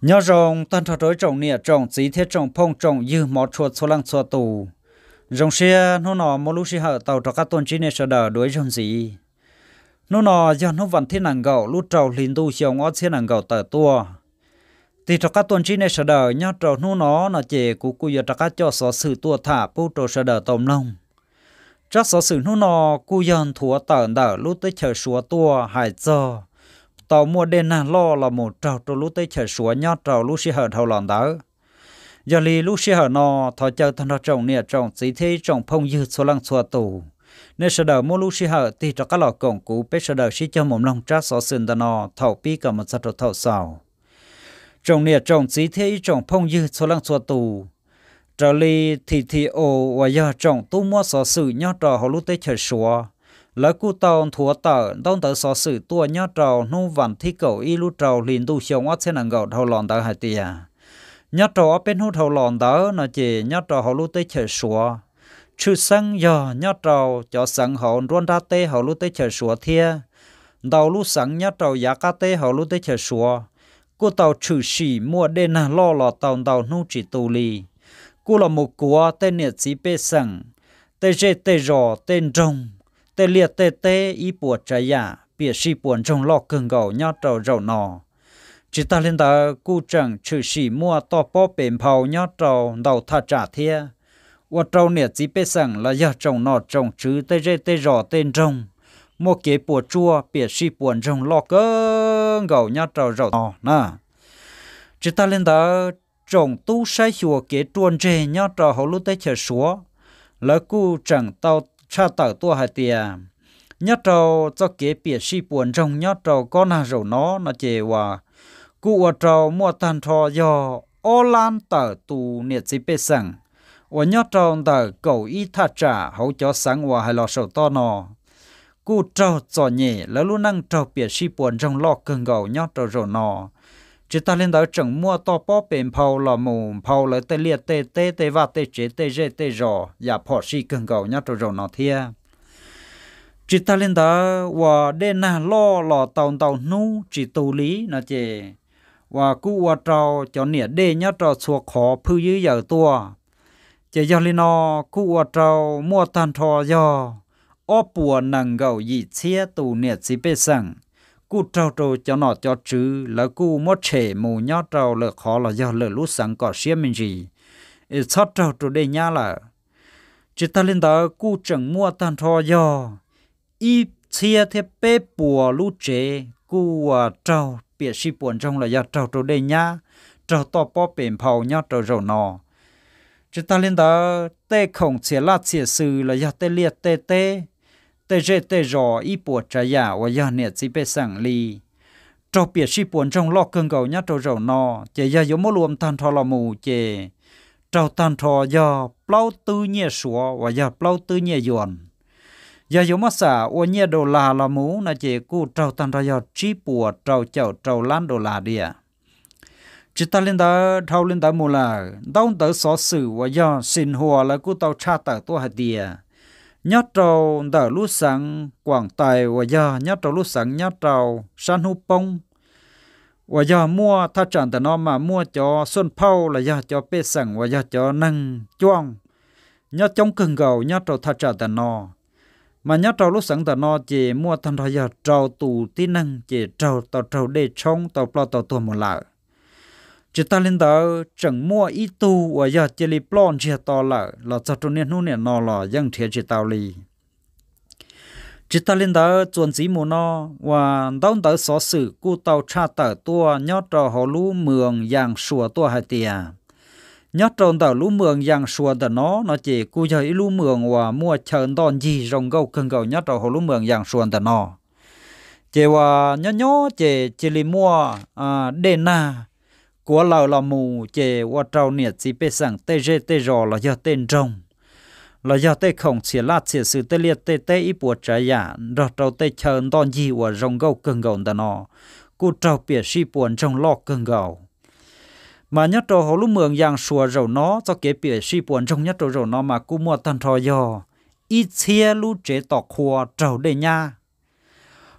Nyob zoo tag nrho rau ib tsoom niam tsoom txiv thiab tsoom phooj tsoom ywg hmov tshua txhua leej txhua tus. Zoo siab hnub no muaj lub sij hawm tau rov qab tuaj ntsib nej sawv daws dua ib zaug ntxiv. Hnub no yog hnub vas thib nees nkaum lub rau hli ntuj xyoo ob txhiab nees nkaum tawm tuaj. Tig rov qab tuaj ntsib nej sawv daws nyob rau hnub no no ces kuv kuj yuav rov qab coj xov xwm tuaj tham pub rau sawv daws tau mloog. Tsab xov xwm hnub no kuj yog nthuav tawm ntawm lub teb chaws Suav tuaj hais txog tau muaj dej nag loj los mus raug rau lub teb chaws Suav nyob rau lub sij hawm dhau los ntawd. Yog li lub sij hawm no, thov caw tag nrho tsoom niam tsoom txiv thiab ib tsoom phooj ywg txhua leej txhua tus, nej sawv daws muaj lub sij hawm tig rov qab los koom kuv peb sawv daws sib cog mus mloog tsab xov xwm ntawm no thaum pib kom mus txog rau thaum xaus. Tsoom niam tsoom txiv thiab ib tsoom phooj ywg txhua leej txhua tus, raws li T T O uas yog tsoom tub muab xov xwm nyob rau hauv lub teb chaws Suav, lawv kuj tau nthuav tawm ntaub ntawv xov xwm tuaj nyob rau hnub vas thib kaum ib lub rau hli ntuj xyoo ob txhiab nees nkaum dhau los ntawd hais tias, nyob rau ob peb hnub dhau los ntawd no ces nyob rau hauv lub teb chaws Suav, tshwj xeeb yog nyob rau cov xeev hauv nruab nrab teb hauv lub teb chaws Suav thiab ntau lub xeev nyob rau yav qab teb hauv lub teb chaws Suav, kuj tau tshwm sim muaj dej nag loj los tau ntau hnub tsis tu li, kuj los mus kuav tej niam txiv pej xeem, tej zej tej zos, tej nroog, tej liaj tej teb ib puas tsav yam piam sij puas ntsoog loj kawg nkaus nyob rau zaum no. Tsis tag li ntawd kuj tseem tshwm sim muaj toj pob pes nphau nyob rau ntau thaj tsam thiab, ua rau niam txiv pej xeem los yog tsoom nom tsoom tswv tej zej tej zos tej nroog muaj kev puas tsuaj piam sij puas ntsoog loj kawg nkaus nyob rau zaum no na. Tsis tag li ntawd, tsoom tub saib xyuas kev ruaj ntseg nyob rau hauv lub teb chaws Suav, lawv kuj tseem tau tshaj tawm tuaj hais tias, nyob rau txoj kev piam sij puas ntsoog nyob rau kob nag zaum no no ces uas kuj ua rau muaj tag nrho yog ob lab tawm tus niam txiv pej xeem uas nyob rau ntawm kaum ib thaj tsam hauv cov xeev uas hais los saum toj no kuj raug txom nyem, lawv lub neej raug piam sij puas ntsoog loj kawg nkaus nyob rau zaum no. Tsis tag li ntawd tseem muaj toj pob pes nphau los mus nphau lawv tej liaj tej teb tej vaj tej tsev tej zej tej zos yam phom sij kawg nkaus nyob rau zaum no thiab. Tsis tag li ntawd uas dej nag loj los tau ntau hnub tsis tu li no ces uas kuj ua rau cov niam dej nyob rau txhua qhov phwj ywb yaws tuaj. Ces yog li no kuj ua rau muaj tag nrho yog ob puas nees nkaum yim txhiab tus niam txiv pej xeem kuj raug rau cov nom cov tswv lawv kuj muab tshem mus nyob rau lwm qhov los yog lwm lub xeev kom siab me ntsis es txhob raug rau dej nyab lawm. Tsis tag li ntawd kuj tseem muaj tag nrho yog ib txhiab thiab peb puas lub tsev kuj uas raug piam sij puas ntsoog los yog raug rau dej nyab, raug toj pob pes nphau nyob rau zaum no. Tsis tag li ntawd tej khoom txhiam laj txhiam xws los yog tej liaj tej teb, tej zej tej zos ib puas tsav yam uas yog niam txiv pej xeem li raug piam sij puas ntsoog loj kawg nkaus nyob rau zaum no. Ces yog yuav muab luam tag nrho los mus ces raug tag nrho yog plaub twb nyiaj Suav uas yog plaub twb nyiaj yuan. Yog yuav muab xam ua nyiaj dollar los mus no ces kuj raug tag nrho yog tsib puas rau caum rau lab dollar diam. Tsis tag li ntawd dhau li ntawd mus lawm, ntaub ntawv xov xwm uas yog Xinhua lawv kuj tau tshaj tawm tuaj hais tias nyob rau ntawm lub xeev Kuam Tais uas yog nyob rau lub xeev nyob rau sab hnub poob uas yog muaj thaj tsam ntawm no mas muaj cov xuaj phauj los yog cov pej xeem uas yog cov neeg cuaj nyob coob kawg nkaus nyob rau thaj tsam ntawm no. Mas nyob rau lub xeev ntawm no ces muaj tag nrho yog rau tus tib neeg ces raug tau raug dej tshoob tau ploj tau tuag mus lawm. Tsis tag li ntawd tseem muaj ib tug uas yog cia li ploj ntsiag to lawm los txog rau niaj hnub niam no los yeej nrhiav tsis tau li. Tsis tag li ntawd txuas ntxiv mus no uas ntaub ntawv xov xwm kuj tau tshaj tawm tuaj nyob rau hauv lub moos Yas Suas tuaj hais tias nyob rau ntawm lub moos Yas Suas ntawm no no ces kuj yog ib lub moos uas muaj chaw ntoj ncig zoo nkauj kawg nkaus nyob rau hauv lub moos Yas Suas ntawm no. Ces uas nyob nyob ces cia li muaj dej nag kuav laws los mus ces ua rau niam txiv pej xeem tej zej tej zos los yog tej nroog los yog tej khoom txhiam laj txhiam xws tej liaj tej teb ib puas tsav yam nrog rau tej chaw ntoj ncig uas zoo nkauj kawg nkaus ntawm no kuj raug piam sij puas ntsoog loj kawg nkaus. Mas nyob rau hauv lub moos Yas Suas zaum no txoj kev piam sij puas ntsoog nyob rau zaum no mas kuj muaj tag nrho yog ib txhiab lub tsev tom qhua raug dej nyab.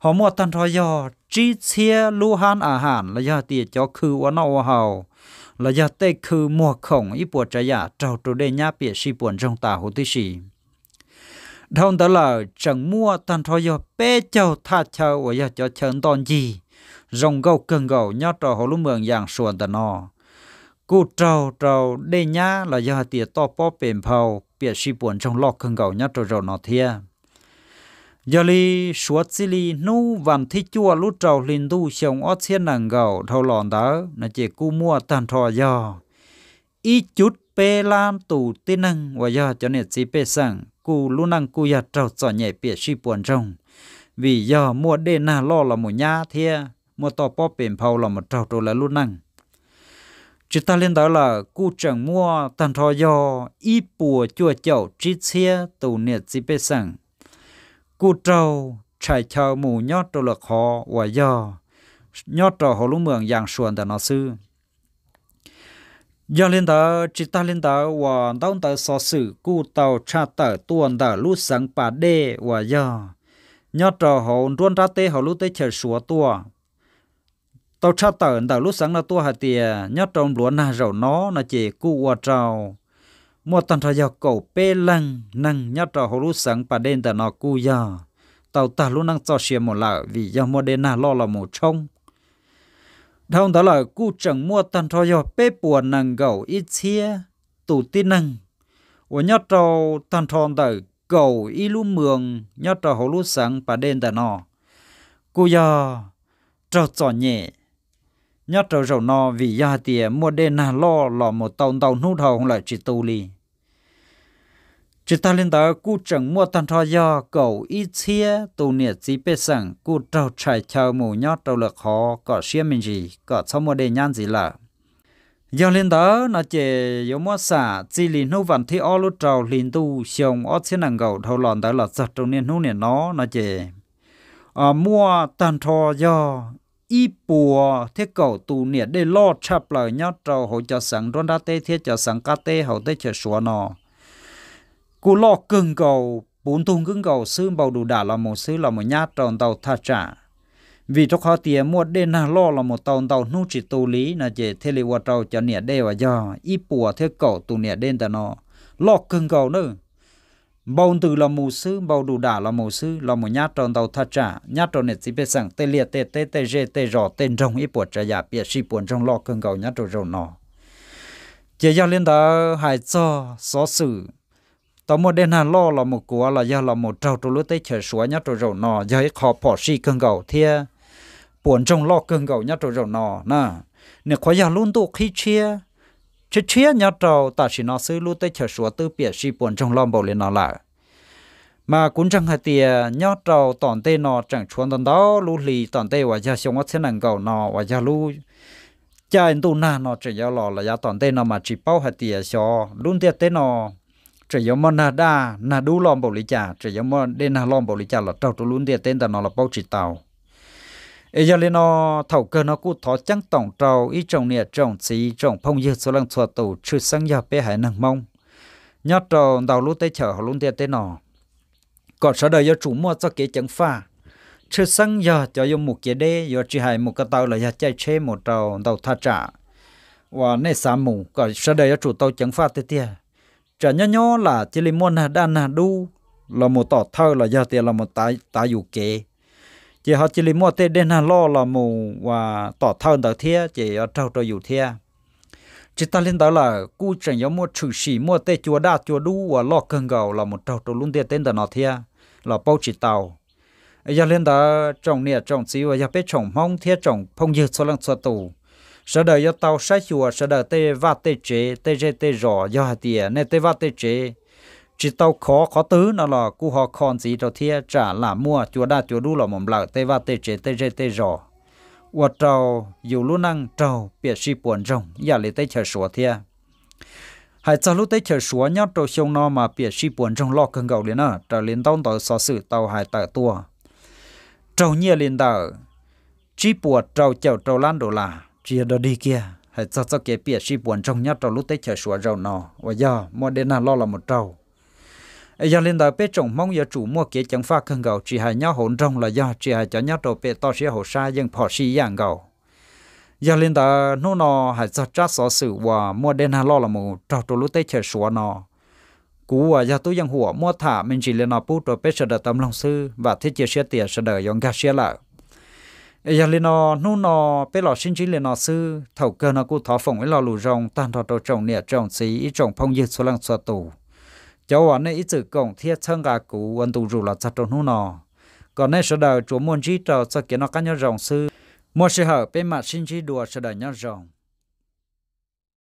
Ho muaj tag nrho yog tsib txhiab lub hab a has los yog hais tias cov khw ua noj ua haus, los yog tej khw muag khoom ib puas tsav yam raug rau dej nyab piam sij puas ntsoog tas huv tib si. Dhau ntawd lawm tseem muaj tag nrho yog peb caug thaj chaw uas yog cov chaw ntoj ncig zoo nkauj kawg nkaus nyob rau hauv lub moos Yas Suas ntawm no kuj raug rau dej nyab los yog hais tias toj pob pes nphau piam sij puas ntsoog loj kawg nkaus nyob rau zaum no thiab. Yog li suav txij li hnub vas thib cuaj lub rau hli ntuj xyoo ob txhiab nees nkaum dhau los ntawd no ces kuj muaj tag nrho yog ib cub peb lab tus tib neeg uas yog cov niam txiv pej xeem kuj lub neej kuj yog raug txom nyem piam sij puas ntsoog, vim yog muaj dej nag loj los mus nyab thiab muaj toj pob pes nphau los mus raug rau lawv lub neej. Tsis tas li ntawd lawm kuj tseem muaj tag nrho yog ib puas cuaj caum tsib txhiab tus niam txiv pej xeem kuj raug tshais chaw mus nyob rau lawv qhov uas yog nyob rau hauv lub moos Yas Suas ntawm no xwb. Yog li ntawd tsis tas li ntawd uas ntaub ntawv xov xwm kuj tau tshaj tawm tuaj ntawm lub xeev Pas Dej uas yog nyob rau hauv nruab nrab teb hauv lub teb chaws Suav tuaj. Tau tshaj tawm ntawm lub xeev no tuaj hais tias nyob rau npluav nag zaum no no ces kuj ua rau muaj tag nrho yog kaum peb leeg neeg nyob rau hauv lub xeev Pas Dej ntawm no kuj yog tau tag lub neej txoj sia mus lawm vim yog muaj dej nag loj los mus tshoob. Dhau ntawd lawm kuj tseem muaj tag nrho yog peb puas nees nkaum ib txhiab tus tib neeg uas nyob rau tag nrho ntawm kaum ib lub moos nyob rau hauv lub xeev Pas Dej ntawm no kuj yog raug txom nyem nyob rau zaum no vim yog hais tias muaj dej nag loj los mus tau ntau hnub dhau lawm tsis tu li. Tsis tas li ntawd kuj tseem muaj tag nrho yog kaum ib txhiab tus niam txiv pej xeem kuj raug tshais chaw mus nyob rau lawv qhov kom siab me ntsis kom txhob muaj dej nyab ntxiv lawm. Yog li ntawd no ces yuav muab xam txij li hnub vas thib ob lub rau hli ntuj xyoo ob txhiab nees nkaum dhau los ntawd los txog rau niaj hnub niam no no ces muaj tag nrho yog ib puas thiab kaum tus niam dej loj tshaj plaws nyob rau hauv cov xeev nruab nrab teb thiab cov xeev qab teb hauv teb chaws Suav no kuj loj kawg nkaus puv ntug nkaus xwb, npau du dam los mus xwb los mus nyab rau ntau thaj tsam. Vim rau qhov tias muaj dej nag loj los mus tau ntau hnub tsis tu li no ces thiaj li ua rau cov niam dej uas yog ib puas thiab kaum tus niam dej ntawm no loj kawg nkaus na, npau ntws los mus xwb, npau du dam los mus xwb los mus nyab rau ntau thaj tsam, nyab rau niam txiv pej xeem tej liaj tej teb tej zej tej zos tej nroog ib puas tsav yam piam sij puas ntsoog loj kawg nkaus nyob rau zaum no. Ces yog li ntawd hais txog xov xwm tau muaj dej nag loj los mus kuav los yog los mus raug rau lub teb chaws Suav nyob rau zaum no yog ib qho phom sij kawg nkaus thiab puas ntsoog loj kawg nkaus nyob rau zaum no na. Nws qhuav yog lub ntuj qhib tshiab tshiab tshiab nyob rau tam sim no xwb lub teb chaws Suav twb piam sij puas ntsoog loj npaum li no lawm. Mas kuv ntseeg hais tias nyob rau tom ntej no tseem tshuav ntau ntau lub hli tom ntej uas yog xyoo ob txhiab nees nkaum no uas yog lub caij ntuj nag no tseem yuav los los yav tom ntej no mas tsis paub hais tias xyov lub ntiaj teb no tseem yuav muaj nag daj nag dub loj npaum li cas, tseem yuav muaj dej nag loj npaum li cas los raug rau lub ntiaj teb ntawm no los paub tsis tau. Es yog li no, thaum kawg no kuj thov ceeb toom rau ib tsoom niam tsoom txiv tsoom phooj ywg txhua leej txhua tus, tshwj xeeb yog peb haiv neeg Hmoob nyob rau ntau lub teb chaws hauv lub ntiaj teb no, kom sawv daws yuav tsum muaj txoj kev ceev faj. Tshwj xeeb yog cov yuav mus kev deb, yuav tsis hais mus ko taw los yog caij tsheb mus rau ntau thaj tsam uas nej xav mus, kom sawv daws yuav tsum tau ceev faj tiag tiag. Tsam nyob nyob lam cia li muaj nag daj nag dub los mus tom thawj los yog tias los mus tav yus kev, ces ho cia li muaj tej dej nag loj los mus uas tom thawj ntawd thiab ces yuav raug rau yus thiab. Tsis tas li ntawd lawm kuj tseem yuav muaj tshwm sim muaj tej cua daj cua dub uas loj kawg nkaus los mus raug rau lub ntiaj teb ntawm no thiab los paub tsis tau. Yog li ntawd tsoom niam tsoom txiv uas yog peb tsoom Hmoob thiab tsoom phooj ywg txhua leej txhua tus, sawv daws yuav tau saib xyuas sawv daws tej vaj tej tsev tej zej tej zos, yog hais tias nej tej vaj tej tsev tsis tau khov qhov twg no los kuj ho kho ntxiv rau thiab, tsam lam muaj cua daj cua dub los mus nplawm tej vaj tej tsev tej zej tej zos, ua rau yus lub neej raug piam sij puas ntsoog ib yam li teb chaws Suav thiab. Hais txog lub teb chaws Suav nyob rau xyoo no mas piam sij puas ntsoog loj kawg nkaus li na, raws li ntaub ntawv xov xwm tau hais tawm tuaj, raug nyiaj li ntawm tsib puas rau caum rau lab dollar, tsis yog dog dig kiag. Hais txog txoj kev piam sij puas ntsoog nyob rau lub teb chaws Suav zaum no uas yog muaj dej nag loj los mus raug, Es yog li ntawd peb tsoom Hmoob yuav tsum muaj kev ceev faj kawg nkaus, tsis hais nyob hauv nroog los yog tsis hais cov nyob rau pem toj siab hauv sab yeej phom sij yam nkaus. Yog li ntawd hnub no hais txog tsab xov xwm uas muaj dej nag loj los mus raug rau lub teb chaws Suav no, kuv uas yog Tub Yeej Huam muab tham me ntsis li no pub rau peb sawv daws tau mloog xwb, vam thiab cia siab tias sawv daws yuav nkag siab lawm. Es yog li no, hnub no peb los sib ntsib li no xwb, thaum kawg no kuj thov foom ib lo lus zoo tag nrho rau tsoom niam tsoom txiv ib tsoom phooj ywg txhua leej txhua tus, cov uas nej ib txwm koom thiab txhawb nqa kuv ua ntu zus los txog rau hnub no, kom nej sawv daws tsuas muaj ntsib rau txoj kev noj qab nyob zoo xwb. Muaj sij hawm peb mam sib ntsib dua, sawv daws nyob zoo.